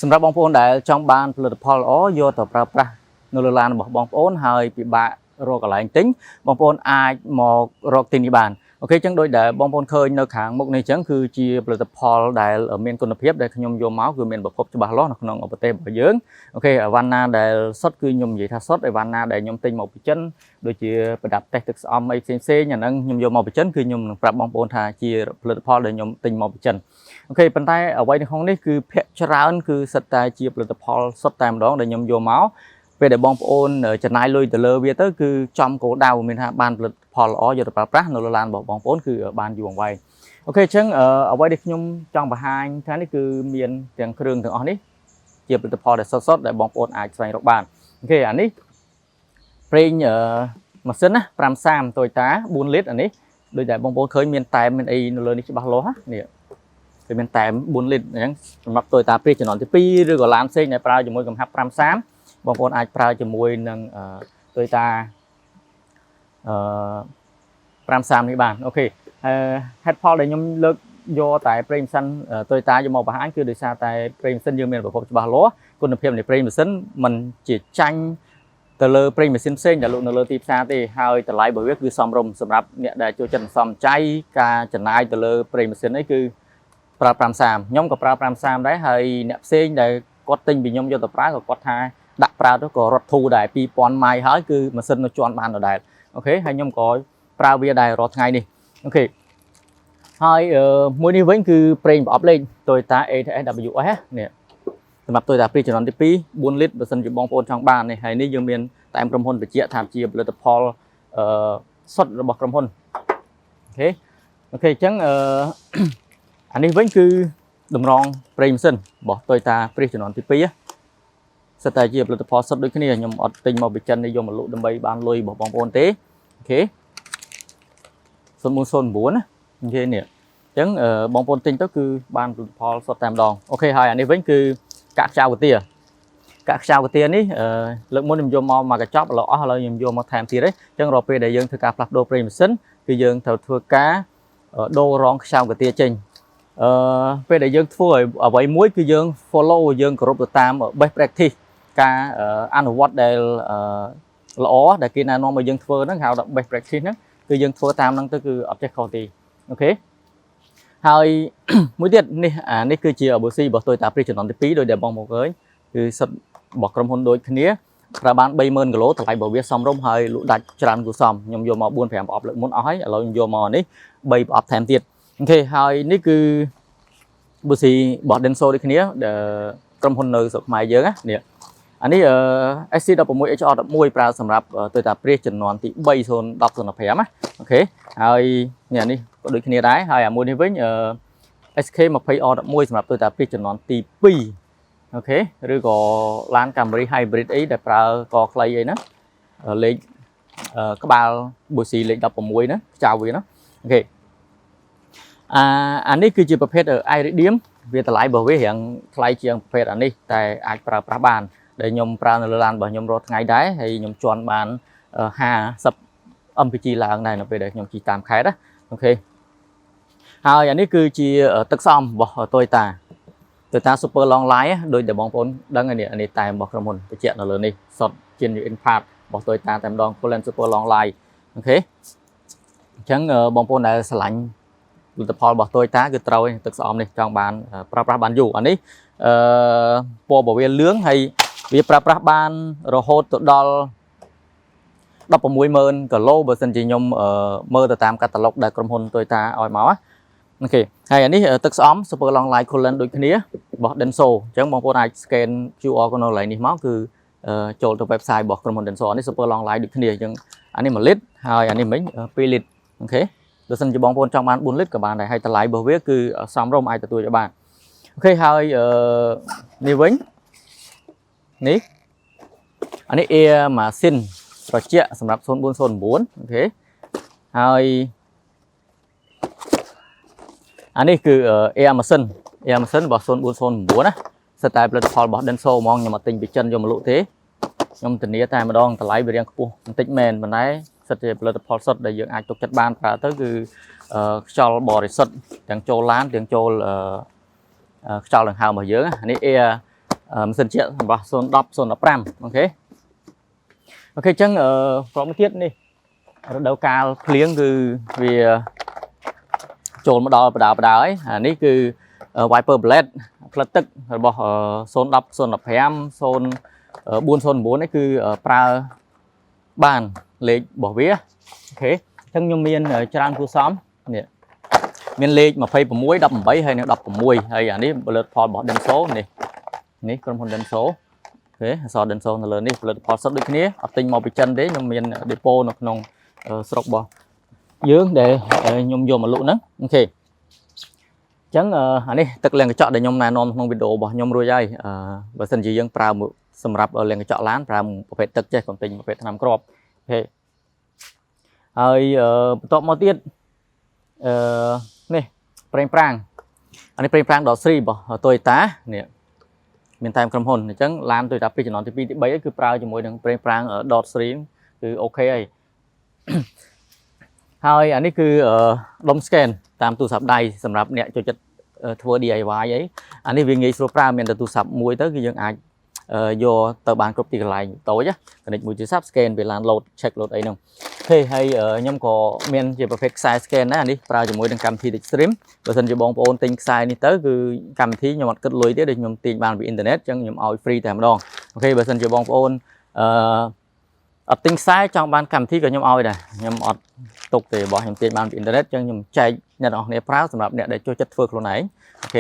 សម្រាប់បងប្អូនដែលចង់បានផលិតផលល្អយកទៅប្រើប្រាស់នៅលើឡានរបស់បងប្អូនហើយពិបាករកកន្លែងទិញបងប្អូនអាចមករកទិញនេះបាន OK អញ្ចឹងដូចដែលបងប្អូនឃើញនៅខាងមុខនេះអញ្ចឹងគឺជាផលិតផលដែលមានគុណភាពដែលខ្ញុំយកមកគឺមានប្រភពច្បាស់លាស់នៅក្នុងប្រទេសរបស់យើង OK អីវ៉ាន់ណាដែលសុទ្ធគឺខ្ញុំនិយាយថាសុទ្ធអីវ៉ាន់ណាដែលខ្ញុំទិញមកពីចិនដូចជាប្រដាប់តេស្តទឹកស្អំអីផ្សេងផ្សេងអាហ្នឹងខ្ញុំយកមកពីចិនគឺខ្ញុំនឹងប្រាប់បងប្អូនថាជាផលិតផលដែលខ្ញុំទិញមកពីចិន OK ប៉ុន្តែអ្វីនៅក្នុងនេះគឺភាគច្រើនគឺសុទ្ធតែជាផលិតផលសុទ្ធតែម្ដងដែលខ្ញុំយកមកពេលដែលបងប្អូនចំណាយលុយទៅលើវាទៅគឺចំគោលដៅមានថាបានផលិតផលល្អយកទៅប្រើប្រាស់នៅលើឡានរបស់បងប្អូនគឺបានយូរអង្វែង OK អញ្ចឹងអ្វីដែលខ្ញុំចង់បង្ហាញថានេះគឺមានទាំងគ្រឿងទាំងអស់នេះជាផលិតផលដែលសុទ្ធៗដែលបងប្អូនអាចស្វែងរកបាន OK អានេះប្រេងម៉ាស៊ីនណា53 Toyota 4លីត្រអានេះដូចតែបងប្អូនឃើញមានតែមមានអីនៅលើនេះច្បាស់លាស់នេះវាមានតែម4លីត្រអញ្ចឹងសម្រាប់ Toyota Prius ជំនាន់ទី2ឬក៏ឡានផ្សេងដែលប្រើជាមួយកំហាប់53បងប្អូនអាចប្រើជាមួយនឹង Toyota អឺ53នេះបាន OK ហេតុផលដែលខ្ញុំលើកយកតែប្រេងម៉ាស៊ីន Toyota យកមកបង្ហាញគឺដោយសារតែប្រេងម៉ាស៊ីនយើងមានប្រភពច្បាស់លាស់គុណភាពនៃប្រេងម៉ាស៊ីនមិនជាចាញ់ទៅលើប្រេងម៉ាស៊ីនផ្សេងដែលលក់នៅលើទីផ្សារទេហើយតម្លៃរបស់វាគឺសមរម្យសម្រាប់អ្នកដែលចូលចិត្តសន្សំចៃការចំណាយទៅលើប្រេងម៉ាស៊ីននេះគឺប្រើ53ខ្ញុំក៏ប្រើ53ដែរហើយអ្នកផ្សេងដែលគាត់ទិញពីខ្ញុំយកទៅប្រើក៏គាត់ថាដាក់ប្រើទៅក៏រត់ធូរដែរ2000ម៉ាយហើយគឺម៉ាស៊ីននៅជាន់បានដដែល OK ហើយខ្ញុំក៏ប្រើវាដែររាល់ថ្ងៃនេះ OK ហើយមួយនេះវិញគឺប្រេងប្រអប់លេខ Toyota ATS WS នេះសម្រាប់ Toyota Prius ជំនាន់ទី2 4លីត្របើសិនជាបងប្អូនចង់បាននេះហើយនេះយើងមានតាមក្រុមហ៊ុនបញ្ជាក់ថាជាផលិតផលអឺសុទ្ធរបស់ក្រុមហ៊ុន OK OK អញ្ចឹងអឺ អានេះវិញគឺតម្រងប្រេងម៉ាស៊ីនរបស់ Toyota Prius ជំនាន់ទី2សុទ្ធតែជាផលិតផលសុទ្ធដូចគ្នាខ្ញុំអត់ទិញមកពីចិននេះយកមកលក់ដើម្បីបានលុយរបស់បងប្អូនទេ OK 0409ណា OK នេះអញ្ចឹងបងប្អូនទិញទៅគឺបានផលិតផលសុទ្ធតែម្ដង OK ហើយអានេះវិញគឺកាក់ខ្ចៅកាទាកាក់ខ្ចៅកាទានេះលើកមុនខ្ញុំយកមកមកកញ្ចប់ឥឡូវអស់ឥឡូវខ្ញុំយកមកថែមទៀតទេអញ្ចឹងរាល់ពេលដែលយើងធ្វើការផ្លាស់ប្ដូរប្រេងម៉ាស៊ីនគឺយើងត្រូវធ្វើការដូររងខ្ចៅកាទាចេញអឺពេលដែលយើងធ្វើឲ្យអ្វីមួយគឺយើង follow យើងគោរពទៅតាម best practice ការអនុវត្តដែលល្អដែលគេណែនាំឲ្យយើងធ្វើហ្នឹងហៅថា best practice ហ្នឹងគឺយើងធ្វើតាមហ្នឹងទៅគឺអត់ចេះខុសទេ OK ហើយ មួយទៀតនេះអានេះគឺជា ប៊ូស៊ីរបស់ Toyota Prius ជំនាន់ទី2ដោយដែលបងមកឃើញគឺសុទ្ធរបស់ក្រុមហ៊ុនដូចគ្នាប្រើបាន30000គីឡូតម្លៃរបស់វាសមរម្យហើយលក់ដាច់ច្រើនគួរសមខ្ញុំយកមក4 5ប្រអប់លើកមុនអស់ហើយឥឡូវខ្ញុំយកមកនេះ3ប្រអប់ថែមទៀត OK ហើយនេះគឺ ប៊ូស៊ីរបស់ Denso ដូចគ្នាដែលក្រុមហ៊ុននៅស្រុកខ្មែរយើងណានេះអានេះ SC16 HR11 ប្រើសម្រាប់ Toyota Prius ជំនាន់ទី3 010 015ណា OK ហើយនេះអានេះក៏ដូចគ្នាដែរហើយអាមួយនេះវិញ SK 20R11 សម្រាប់ Toyota Prius ជំនាន់ទី2 OK ឬក៏ឡាន Camry Hybrid អីដែលប្រើកខ្លីអីណាលេខក្បាលប៊ូស៊ីលេខ16ណាខ្ចៅវាណា OK អាអានេះគឺជាប្រភេទ Iridium វាតម្លៃរបស់វារៀងថ្លៃជាងប្រភេទអានេះតែអាចប្រើប្រាស់បានដែលខ្ញុំប្រើនៅលើឡានរបស់ខ្ញុំរាល់ថ្ងៃដែរហើយខ្ញុំជន់បាន50 MPG ឡើងដែរនៅពេលដែលខ្ញុំជិះតាមខេត្តណា OK ហើយអានេះគឺជាទឹកស្អំរបស់ Toyota Toyota Super Long Life ដូចដែលបងប្អូនដឹងហើយនេះអានេះតែរបស់ក្រុមហ៊ុនបញ្ជាក់នៅលើនេះសុទ្ធ genuine part របស់ Toyota តែម្ដង Coolant Super Long Life OK អញ្ចឹងបងប្អូនដែលស្រឡាញ់ផលិតផលរបស់ Toyota គឺត្រូវទឹកស្អំនេះចង់បានប្រើប្រាស់បានយូរអានេះអឺពណ៌របស់វាលឿងហើយវាប្រើប្រាស់បានរហូតទៅដល់160,000គីឡូបើសិនជាខ្ញុំមើលទៅតាមកាតាឡុកដែលក្រុមហ៊ុន Toyota ឲ្យមកណា OK ហើយអានេះទឹកស្អំ Super Long Life Coolant ដូចគ្នារបស់ Denso អញ្ចឹងបងប្អូនអាច scan QR នៅកន្លែងនេះមកគឺចូលទៅ website របស់ក្រុមហ៊ុន Denso អានេះ Super Long Life ដូចគ្នាអញ្ចឹងអានេះ1លីត្រហើយអានេះមិញ2លីត្រ OK បើសិនជាបងប្អូនចង់បាន4លីត្រក៏បានដែរហើយតម្លៃរបស់វាគឺសមរម្យអាចទទួលយកបាន OK ហើយនេះវិញនេះអានេះ Air Machine ត្រជាក់សម្រាប់0409 OK ហើយអានេះគឺ Air Machine Air Machine របស់0409ណាសុទ្ធតែផលិតផលរបស់ Denso ហ្មងខ្ញុំអត់ទិញពីចិនយកមកលក់ទេខ្ញុំធានាតែម្ដងតម្លៃវារៀងខ្ពស់បន្តិចមែនប៉ុន្តែសុទ្ធជាផលិតផលសុទ្ធដែលយើងអាចទុកចិត្តបានប្រើទៅគឺខ្យល់បរិសុទ្ធទាំងចូលឡានទាំងចូលខ្យល់ដង្ហើមរបស់យើងនេះ Air ម៉ាស៊ីនត្រជាក់របស់010 015 OK OK អញ្ចឹងអឺប្រមទៀតនេះរដូវកាលភ្លៀងគឺវាចូលមកដល់បដាបដាហើយអានេះគឺ wiper blade ផ្លិតទឹករបស់010 015 0409នេះគឺប្រើបានលេខរបស់វា OK អញ្ចឹងខ្ញុំមានច្រើនគួរសមនេះមានលេខ26 18ហើយនិង16ហើយអានេះផលិតផលរបស់ Denso នេះនេះក្រុមហ៊ុន Denso OK អក្សរ Denso នៅលើនេះផលិតផលសុទ្ធដូចគ្នាអត់ទិញមកពីចិនទេខ្ញុំមាន depot នៅក្នុងស្រុករបស់យើងដែលខ្ញុំយកមកលក់ហ្នឹង OK អញ្ចឹងអានេះទឹកលាងកញ្ចក់ដែលខ្ញុំណែនាំក្នុងវីដេអូរបស់ខ្ញុំរួចហើយអឺបើសិនជាយើងប្រើសម្រាប់លាងកញ្ចក់ឡានប្រើប្រភេទទឹកចេះកុំទិញប្រភេទថ្នាំគ្រាប់ OK ហើយបន្ទាប់មកទៀតអឺនេះប្រេងប្រាំងអានេះប្រេងប្រាំងដកស្រីរបស់ Toyota នេះមានតាមក្រុមហ៊ុនអញ្ចឹងឡាន Toyota ពីជំនាន់ទី2ទី3គឺប្រើជាមួយនឹងប្រេងប្រាំង dot 3គឺ OK ហើយហើយអានេះគឺដុំ scan តាមទូរស័ព្ទដៃសម្រាប់អ្នកចូលចិត្តធ្វើ DIY អីអានេះវាងាយស្រួលប្រើមានតែទូរស័ព្ទមួយទៅគឺយើងអាចយកទៅបានគ្រប់ទីកន្លែងតូចណា connect មួយទូរស័ព្ទ scan វាឡាន load check load អីហ្នឹងហេហើយខ្ញុំក៏មានជាប្រភេទខ្សែ scan ដែរអានេះប្រើជាមួយនឹងកម្មវិធី Extreme បើសិនជាបងប្អូនទិញខ្សែនេះទៅគឺកម្មវិធីខ្ញុំអត់គិតលុយទេដូចខ្ញុំទាញបានពីអ៊ីនធឺណិតអញ្ចឹងខ្ញុំឲ្យ free តែម្ដង OK បើសិនជាបងប្អូនអឺអត់ទិញខ្សែចង់បានកម្មវិធីក៏ខ្ញុំឲ្យដែរខ្ញុំអត់ទុកទេរបស់ខ្ញុំទាញបានពីអ៊ីនធឺណិតអញ្ចឹងខ្ញុំចែកអ្នកនរគ្នាប្រើសម្រាប់អ្នកដែលចូលចិត្តធ្វើខ្លួនឯង OK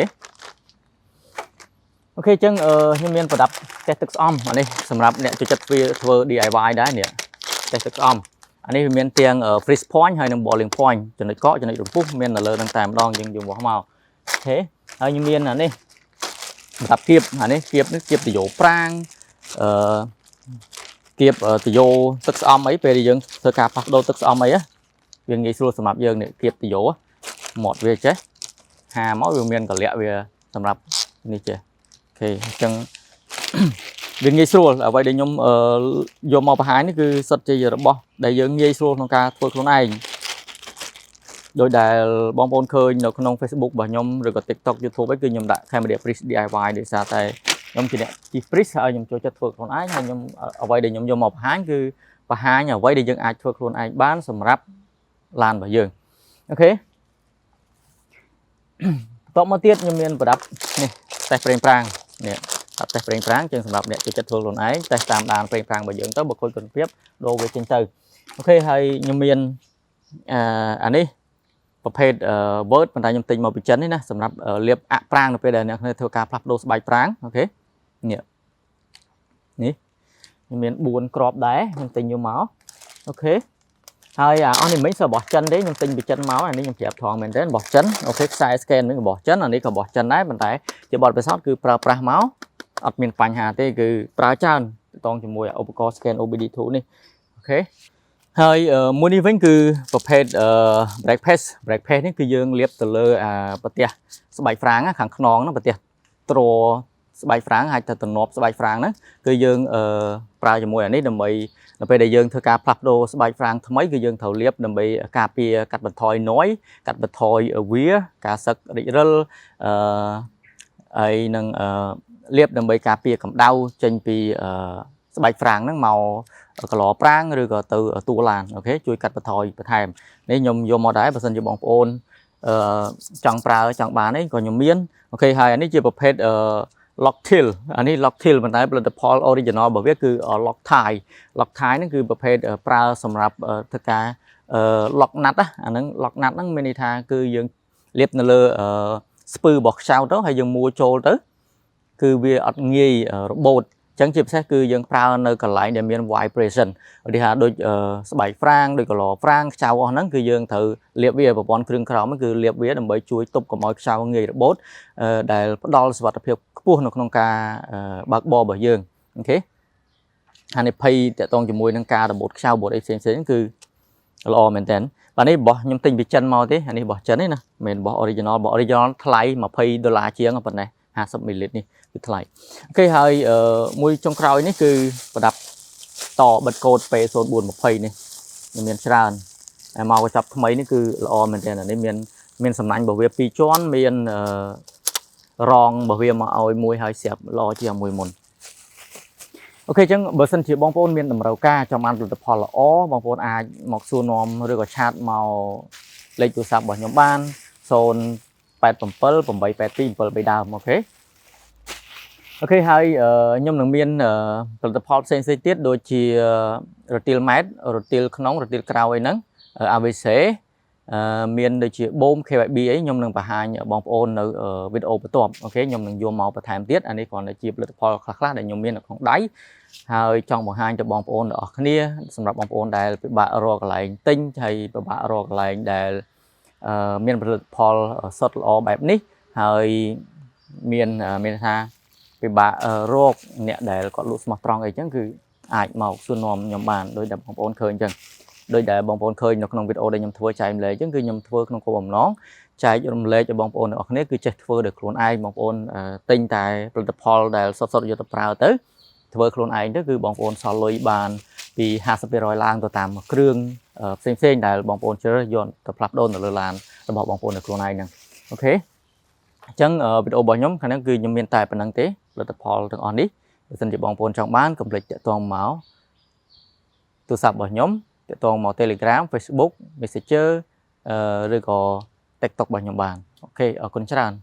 OK អញ្ចឹងខ្ញុំមានប្រដាប់តេស្តទឹកស្អំអានេះសម្រាប់អ្នកចូលចិត្តធ្វើធ្វើ DIY ដែរនេះតេស្តទឹកស្អំអានេះវាមានទាំង freeze point ហើយនិង boiling point ចំណុចកកចំណុចរពុះមាននៅលើនឹងតែម្ដងយើងយកវាស់មក OK ហើយខ្ញុំមានអានេះប្រដាប់គៀបអានេះគៀបនេះគៀបតយោប្រាងអឺគៀបតយោទឹកស្អំអីពេលដែលយើងធ្វើការផ្លាស់ប្ដូរទឹកស្អំអីវាងាយស្រួលសម្រាប់យើងនេះគៀបតយោមាត់វាចេះហាមកវាមានកលៈវាសម្រាប់នេះចេះ OK អញ្ចឹង វាងាយស្រួលអ្វីដែលខ្ញុំយកមកបង្ហាញនេះគឺសុទ្ធជារបស់ដែលយើងងាយស្រួលក្នុងការធ្វើខ្លួនឯងដោយដែលបងប្អូនឃើញនៅក្នុង Facebook របស់ខ្ញុំឬក៏ TikTok YouTube អីគឺខ្ញុំដាក់ Cambodia Priest DIY ដោយសារតែខ្ញុំជាអ្នកជិះ Prius ហើយខ្ញុំចូលចិត្តធ្វើខ្លួនឯងហើយខ្ញុំអ្វីដែលខ្ញុំយកមកបង្ហាញគឺបង្ហាញអ្វីដែលយើងអាចធ្វើខ្លួនឯងបានសម្រាប់ឡានរបស់យើង OK បន្ទាប់មកទៀតខ្ញុំមានប្រដាប់នេះតេស្តប្រេងប្រាំងនេះតេស្តប្រេងប្រាំងជាងសម្រាប់អ្នកចូលចិត្តធ្វើខ្លួនឯងតេស្តតាមដានប្រេងប្រាំងរបស់យើងទៅបើខូចគុណភាពដូរវាចេញទៅ OK ហើយខ្ញុំមានអឺអានេះប្រភេទ Word ប៉ុន្តែខ្ញុំទិញមកពីចិននេះណាសម្រាប់លាបអាក់ប្រាងនៅពេលដែលអ្នកគ្នាធ្វើការផ្លាស់ប្ដូរស្បែកប្រាង OK នេះនេះខ្ញុំមាន4គ្រាប់ដែរខ្ញុំទិញយកមក OK ហើយអាអស់នេះមិញសរបស់ចិនទេខ្ញុំទិញពីចិនមកអានេះខ្ញុំប្រាប់ថងមែនទែនរបស់ចិន OK ខ្សែ scan នេះរបស់ចិនអានេះក៏របស់ចិនដែរប៉ុន្តែជាបទពិសោធន៍គឺប្រើប្រាស់មកអត់មានបញ្ហាទេគឺប្រើច្រើនតងជាមួយឧបករណ៍ scan OBD2 នេះ OK ហើយមួយនេះវិញគឺប្រភេទ brake paste brake paste នេះគឺយើងលាបទៅលើអាប្រទេសស្បែកហ្វ្រាំងខាងខ្នងហ្នឹងប្រទេសទ្រស្បែកហ្វ្រាំងអាចទៅទំនាប់ស្បែកហ្វ្រាំងហ្នឹងគឺយើងប្រើជាមួយអានេះដើម្បីនៅពេលដែលយើងធ្វើការផ្លាស់ប្ដូរស្បែកហ្វ្រាំងថ្មីគឺយើងត្រូវលាបដើម្បីការពារកាត់បន្ថយ noise កាត់បន្ថយវាការសឹករិចរិលអឺហើយនឹងលាបដើម្បីការពារកម្ដៅចេញពីស្បែកហ្វ្រាំងហ្នឹងមកកឡប្រាងឬក៏ទៅតួឡាន OK ជួយកាត់បន្ថយបន្ថែមនេះខ្ញុំយកមកដែរបើសិនជាបងប្អូនអឺចង់ប្រើចង់បានអីក៏ខ្ញុំមាន OK ហើយអានេះជាប្រភេទអឺ Loctite អានេះ Loctite ប៉ុន្តែផលិតផល original របស់វាគឺ Loctite Loctite ហ្នឹងគឺប្រភេទប្រើសម្រាប់ធ្វើការ lock nut ណាអាហ្នឹង lock nut ហ្នឹងមានន័យថាគឺយើងលាបនៅលើស្ពឺរបស់ខ្ចៅទៅហើយយើងមួលចូលទៅគឺវាអត់ងាយរបូតអញ្ចឹងជាពិសេសគឺយើងប្រើនៅកន្លែងដែលមាន vibration ឧទាហរណ៍ដូចស្បែកហ្វ្រាំងដូចកឡហ្វ្រាំងខ្ចៅអស់ហ្នឹងគឺយើងត្រូវលាបវាប្រព័ន្ធគ្រឿងក្រោមគឺលាបវាដើម្បីជួយទប់កុំឲ្យខ្ចៅងាយរបូតដែលផ្ដល់សុវត្ថិភាពខ្ពស់នៅក្នុងការបើកបររបស់យើង OK ហានិភ័យតាក់ទងជាមួយនឹងការរបូតខ្ចៅរបូតអីផ្សេងៗគឺល្អមែនតើបាទនេះរបស់ខ្ញុំទិញពីចិនមកទេអានេះរបស់ចិនទេណាមិនមែនរបស់ original របស់ original ថ្លៃ20ដុល្លារជាងប៉ុណ្ណេះ50មីលីលីត្រនេះគឺថ្លៃ OK ហើយមួយចុងក្រោយនេះគឺប្រដាប់តបិទកូដ P0420 នេះមានច្រើនហើយមកកញ្ចប់ថ្មីនេះគឺល្អមែនទែនអានេះមានមានសំណាញ់របស់វាពីរជាន់មានអឺ រងរបស់វាមកឲ្យមួយហើយស្រាប់ល្អជាងមួយមុន។ OK អញ្ចឹងបើសិនជាបងប្អូនមានតម្រូវការចង់បានផលិតផលល្អបងប្អូនអាចមកសួរនាំឬក៏chat មកលេខទូរស័ព្ទរបស់ខ្ញុំបាន087 882 73ដើម។ OK ហើយខ្ញុំនឹងមានផលិតផលផ្សេងៗទៀតដូចជារទីលម៉ែតរទីលក្នុងរទីលក្រៅអីហ្នឹង AVC មានដូចជាបូម KYB អីខ្ញុំនឹងបង្ហាញបងប្អូននៅវីដេអូបន្ទាប់។ OK ខ្ញុំនឹងយកមកបន្ថែមទៀតអានេះគ្រាន់តែជាផលិតផលខ្លះៗដែលខ្ញុំមាននៅក្នុងដៃហើយចង់បង្ហាញទៅបងប្អូនទាំងអស់គ្នាសម្រាប់បងប្អូនដែលពិបាករកកន្លែងទិញហើយពិបាករកកន្លែងដែលមានផលិតផលសុទ្ធល្អបែបនេះហើយមានមានថាពិបាករកអ្នកដែលគាត់លក់ស្មោះត្រង់អីចឹងគឺអាចមកសួរនាំខ្ញុំបានដោយដែលបងប្អូនឃើញចឹងដោយដែលបងប្អូនឃើញនៅក្នុងវីដេអូដែលខ្ញុំធ្វើចែករំលែកចឹងគឺខ្ញុំធ្វើក្នុងគោលបំណងចែករំលែកឲ្យបងប្អូនទាំងអស់គ្នាគឺចេះធ្វើដោយខ្លួនឯងបងប្អូនទិញតែផលិតផលដែលសុទ្ធៗយកទៅប្រើទៅធ្វើខ្លួនឯងទៅគឺបងប្អូនសល់លុយបានពី50%ឡើងទៅតាមគ្រឿងផ្សេងផ្សេងដែលបងប្អូនជ្រើសយកទៅផ្លាស់ប្ដូរនៅលើឡានរបស់បងប្អូននៅខ្លួនឯងហ្នឹង។ OK អញ្ចឹងវីដេអូរបស់ខ្ញុំខាងនេះគឺខ្ញុំមានតែប៉ុណ្ណឹងទេផលិតផលទាំងអស់នេះបើសិនជាបងប្អូនចង់បានកុំភ្លេចទាក់ទងមកទូរស័ព្ទរបស់ខ្ញុំទាក់ទងមក Telegram, Facebook, Messenger ឬក៏ TikTok របស់ខ្ញុំបាន។ OK អរគុណច្រើន។